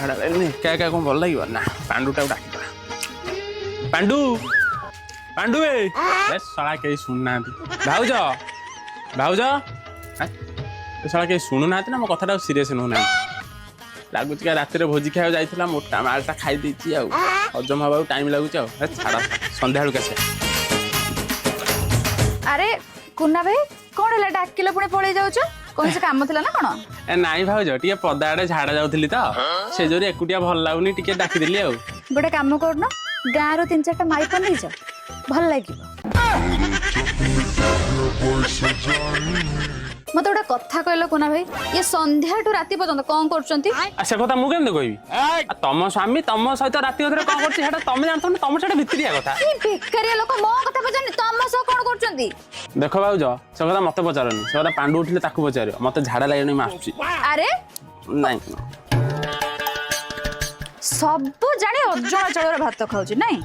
ଝାଡ଼ା ଲାଗିଲାଣି। ଏକା ଏକା କ'ଣ ଭଲ ଲାଗିବ ନା? ପାଣ୍ଡୁଟାକୁ ଡାକିଦେବା। ପାଣ୍ଡୁ, ପାଣ୍ଡୁ ଏ। ଏ ଶଳା, କେହି ଶୁଣୁନାହାନ୍ତି। ଭାଉଜ, ଭାଉଜ। ଆ, ଏ ଶଳା କେହି ଶୁଣୁନାହାନ୍ତି ନା ମୋ କଥାଟାକୁ ସିରିୟସ୍ ନେଉନାହାନ୍ତି। ଲାଗୁଛି କା ରାତିରେ ଭୋଜି ଖାଇବାକୁ ଯାଇଥିଲା, ମୋଟା ମାଲଟା ଖାଇ ଦେଇଛି ଆଉ ହଜମ ହବାକୁ ଟାଇମ୍ ଲାଗୁଛି। ଆଉ ଏ ଛାଡ଼, ସନ୍ଧ୍ୟାବେଳକୁ ଆସିବା। ଆରେ କୁନା ଭାଇ, କଣ ହେଲା? ଡାକିଲେ ପୁଣି ପଳେଇ ଯାଉଛ? କୌଣସି କାମ ଥିଲା ନା କଣ? ଏ ନାଇଁ ଭାଉଜ, ଟିକେ ପଦା ଆଡ଼େ ଝାଡ଼ା ଯାଉଥିଲି ତ, ସେ ଯୋଉ ଏକୁଟିଆ ଭଲ ଲାଗୁନି, ଟିକେ ଡାକିଦେଲି ଆଉ। ଗୋଟେ କାମ କରୁନ, ଗାଁରୁ ତିନି ଚାରିଟା ମାଇପ ନେଇଯାଅ, ଭଲ ଲାଗିବ। ମତେ ଗୋଟେ କଥା କହିଲ କୁନା ଭାଇ, ଇଏ ସନ୍ଧ୍ୟାଠୁ ରାତି ପର୍ଯ୍ୟନ୍ତ କଣ କରୁଛନ୍ତି? ଆଉ ସେ କଥା ମୁଁ କେମିତି କହିବି? ଆଉ ତମ ସ୍ୱାମୀ ତମ ସହିତ ରାତି ଅଧରେ କଣ କରୁଛି, ସେଟା ତମେ ଜାଣିଥିବ ନା? ତମ ସେଟା ଭିତରିଆ କଥା। କି ବେକାରିଆ ଲୋକ, ମୋ କଥା ପଚାରୁନି, ତମ ସହ କଣ କରୁଛନ୍ତି? ଦେଖ ଭାଉଜ, ସେ କଥା ମତେ ପଚାରନି। ସେ କଥା ପାଣ୍ଡୁ ଉଠିଲେ ତାକୁ ପଚାରିବ। ମତେ ଝାଡ଼ା ଲାଗିଲାଣି, ମୁଁ ଆସୁଛି। ଆରେ। ନାଇଁ। ସବୁ ଜାଣି ଅଜଣା ଚାଉଳରେ ଭାତ ଖାଉଛି ନାଇଁ?